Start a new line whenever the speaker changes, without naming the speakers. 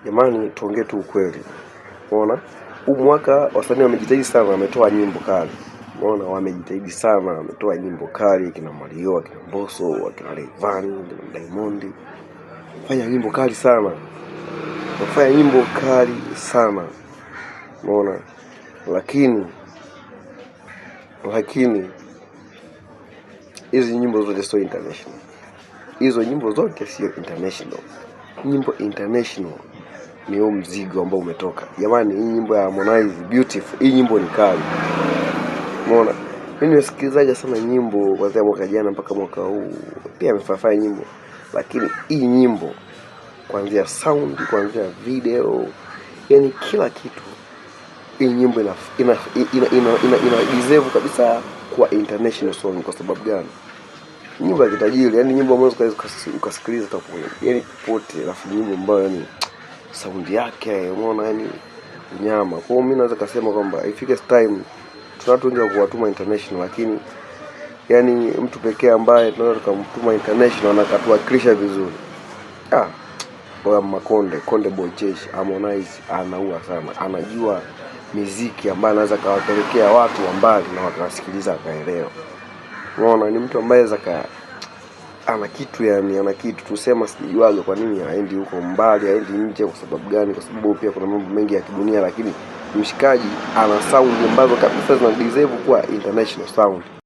Jamani, tuongee tu ukweli. Umeona? Huu mwaka wasanii wamejitahidi sana, wametoa nyimbo kali. Umeona, wamejitahidi sana, wametoa nyimbo kali, kina Mario, kina Mbosso, akina Rayvanny, kina Diamond. Fanya nyimbo kali sana. Wafanya nyimbo kali sana. Umeona? Lakini hizi nyimbo zote sio international. Hizo nyimbo zote sio international. Nyimbo international ni huo mzigo ambao umetoka. Jamani, hii nyimbo ya Harmonize Beautiful, hii nyimbo ni kali. Umeona? Mimi nimesikilizaga sana nyimbo kuanzia mwaka jana mpaka mwaka huu. Pia amefanya nyimbo. Lakini hii nyimbo kuanzia sound, kuanzia video, yani kila kitu, hii nyimbo ina deserve kabisa kuwa international song. Kwa sababu gani? Nyimbo ya kitajiri, yani nyimbo ambazo ukasikiliza hata yani popote, alafu nyimbo ambayo yani sound yake umeona, yani unyama. Kwa hiyo mimi naweza kusema kwamba ifike time tuna watu wengi wa kuwatuma international, lakini yani mtu pekee ambaye tunaweza tukamtuma international na akatuwakilisha vizuri, ah, Oya Makonde, Konde Boy Jeshi, Harmonize anaua sana, anajua miziki ambayo anaweza kawapelekea watu wa mbali na wakawasikiliza wakaelewa. Unaona, ni mtu ambaye zaka ana kitu yani, ana kitu tusema, sijuaga kwa nini haendi huko mbali, haendi nje. Kwa sababu gani? Kwa sababu pia kuna mambo mengi ya kidunia, lakini mshikaji ana sound ambazo kabisa zina deserve kuwa international sound.